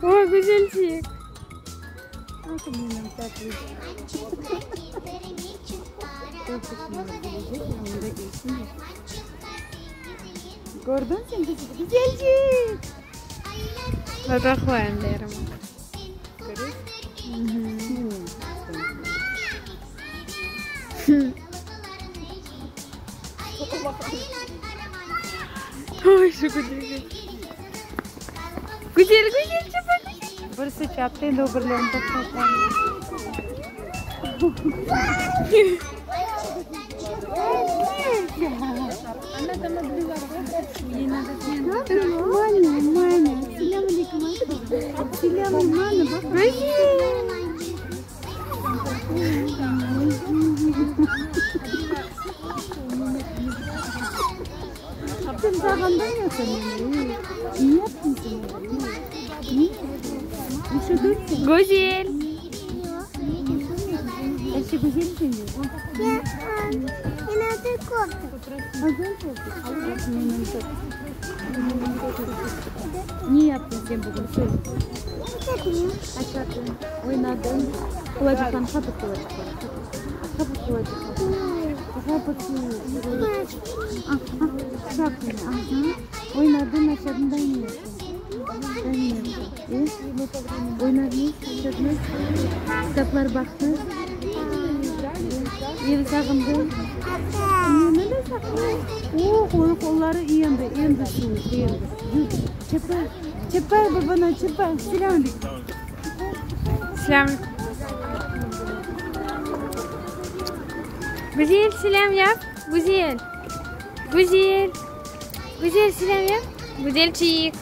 O, güzelçik. Ah, benim tatlım. Gördün sen güzelcik. Baba qoyayım derim. Oy, şu güzel. Güzel, güzel, çapa, güzel. Birisi çaptı, endi öbürlerini toqtatqan. Маня, Маня, selâm aleyküm. Selâm, Маня, baq. Güzel. Sen sağındıñ ya sen meni. Ne yaptıñ sen? Ne? Üşüdün sen. Güzel. Ayşe güzel sen. Ya, men korktım. Menim Ne yaptıñ sen bugün? Söyle. Aşadıñ, oynadıñ. Qulacıqtan qapı qulacıqtan. Qapı qulacıqtan. Qapı Ah, ah, çaptın. Aha. Oynadıñ, aşadıñ da ne yaptıñ? Da ne yaptıñ? E? Oynadıñ, aşadıñ. Kitaplar baqtıñ. Ev sağındıñ. Neni de sağındıñ? Oh, onıñ qolları endi, endi suvuq, endi. Yur, çapa, çapa babana, çapa. Selâm aleyküm. Selâm. Güzel selâm yap. Güzel. Güzel. Güzel selâm yap. Güzelçik.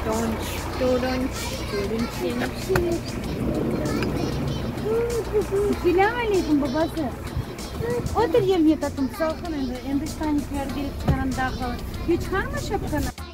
Donç, donç, donç. Selâm aleyküm babası. Otur yerine tatlım, salqın endi. Endi ştanikler kerek çıqaram daa qalın. Çıqarma şapkanı.